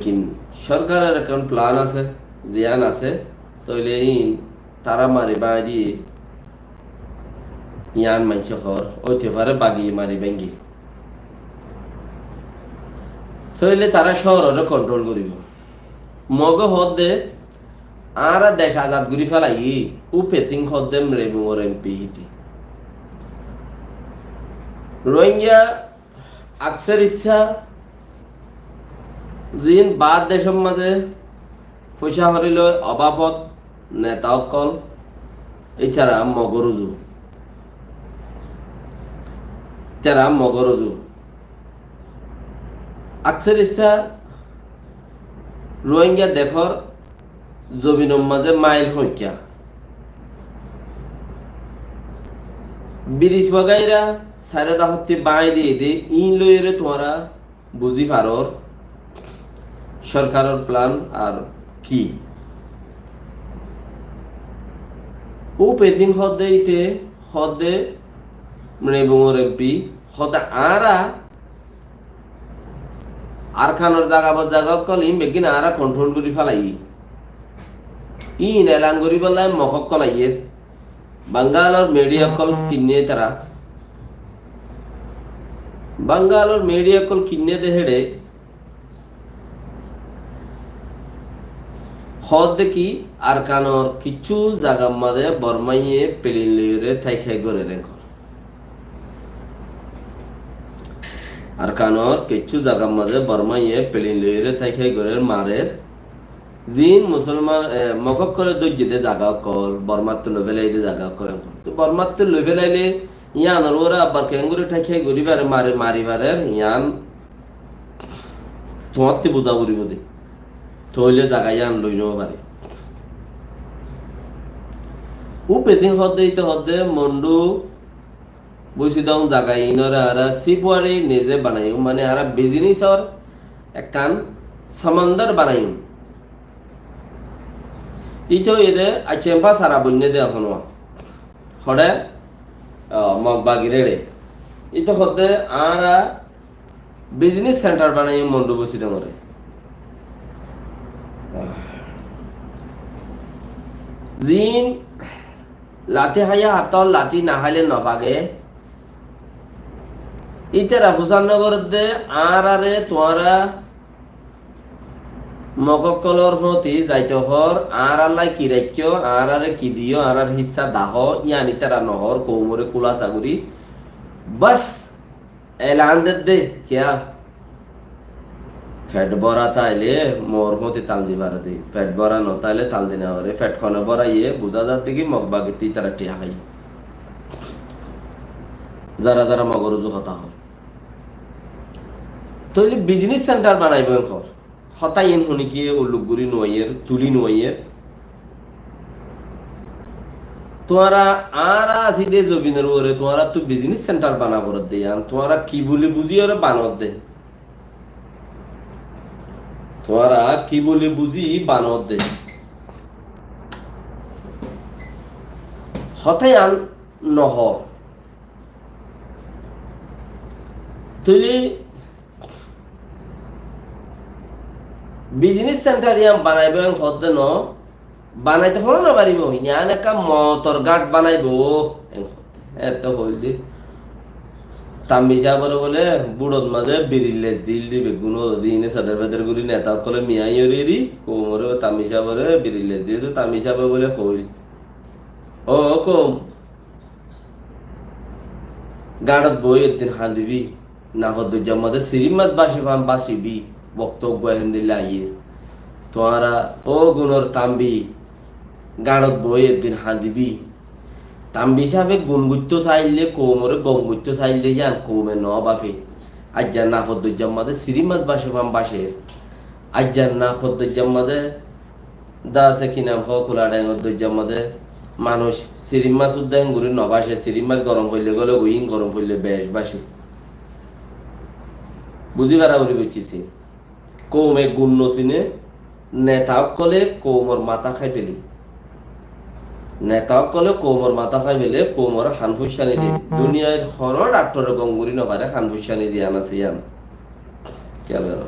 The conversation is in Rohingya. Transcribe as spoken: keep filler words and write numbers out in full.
Lekin sorkaror ekkán plan asé, ziyán asé, tóile iín tará mari báñgi diyé, yián maincé hoór, óite fare bagi mari báñgi. Tóile tará cóororé kontrol goríbo. Moge hoódde, añára dec azad gorí félaiyí, U Pething hoódde Mrebungor M P híte. Rohingya akser issá ziín baár decór mazé foicá horilói obábot neta ókkol ítara Mogor uzu. Ítara Mogor uzu. Akser issá Rohingya dekór zobinor mazé mail hoñkká. Biris wagaira sairó dahottí báñgi diyé dé, iín loiyóre tuáñra buzí farór sorkaror plan ar ki. U Pething hoódde íte, hoódde Mrebungor M P, hoódde añára Arkanor zaga bor zaga ókkol iín beggín añára kontrol gorí félaiyí. Iín elan goríbolla Mog ókkol aiyér. Bangalor midiya ókkol kinné tará. Bangalor midiya ókkol kinné de héçe hoódde ki Arkanor kiccú zagar mazé Bormaye pelin loiyóre tháikthái gorér enkor. Arkanor kiccú zagar mazé Bormaye pelin loiyóre tháikthái gorér, marer. Ziín musolman, e, Mog ókkole dóijje dé zaga ókkol, Bormattú loi félaiyé dé zaga ókkol enkor. Tó Bormattú loi félailé yiánor uore abbar keéngorí tháikthái gorí fare, mare, mari farer, yián tuáñttí buzá foribó dé. Tóile zaga yián loi no fare. U Pething hoódde íte hoódde Mondu Busidong zaga iínoré añára sipwari nize banaiyum, mane añára bizinisor ekkán samandar banaiyum. Íte óiye dé, accá, empa sara boinné dé ehón. Hoçé, o, Mog bagir éçe. Íte hoódde añára bizinis sentar banaiyum Mondu Busidongoré. Ziín lati háiye hattó, lati no háile no fage. Ítara fusár no gorédde, añáráre tuáñra Mog ókkolor fóti zaito hoór, añárállai ki raikkó, añáráre ki diyó, añárár hissá dahó, yían ítara no hoór, koumoré kúlasa gorí. Bas, elan dedde, kiyá? Fet bóra táile Mogor fóti tal di fare dé, fet bóra no táile tal di no fare. Fet hone bóraiyé, buzá zadde ki Mog bagittú ítara thiañ háiye. Zara zara Mogor uzu hotá hoór. Tóile bizinis sentar banaibó enkor. Hotá iín honikiyé ulluk gorí nuaiyér, tulí nuaiyér. Tuáñra añára así dé zobinor uore tuáñrattú bizinis sentar bana foredde yían, tuáñra ki buli buzí ore banodde? Tuáñra ki buli buzí banodde? Hotá yían no hoór. Tóile bizinis sentar yían banaibó en hoódde no, banaito hono no faribó, yían ekkán motor gát banaibó en hoódde. Ette hoóilde Tambi sábore bóle búçot mazé birir les dil di beggún, di ine seder beder gorí neta ókkole miyai ori eri koumoré Tambi sábore birir les dil di. Tambi sábe bóle hoóil, "Ó koum, gañçot boói eddin hañdibi, nafot doijjar mazé sirim mas báci fán bácibi, bokto uggúa héndilla aiyér. Tuáñra ó gunor Tambi, gañçot boói eddin hañdibi." Tambi sáfe gun goittó sailé, koumoré gom goittó sailé, yían koume no báfe. Aijja nafot doijjar mazé sirim mas báci fán bácer. Aijja nafot doijjar mazé dase ki nam hoó, Kula Dhengor doijjar mazé manúic sirim mas udda héngorí no báce, sirim mas gorom foillé góle goiyín, gorom foillé bec báce. Buzí fara foribo iccí. Koume gun no sine, neta ókkole koumor matá hái fele. Neta ókkole koumor matá hái fele, koumoré han fuiccá no de. Duniyair hono dhaktore gom gorí no fare han fuiccá no de, yían asé yían. Kiyal goró.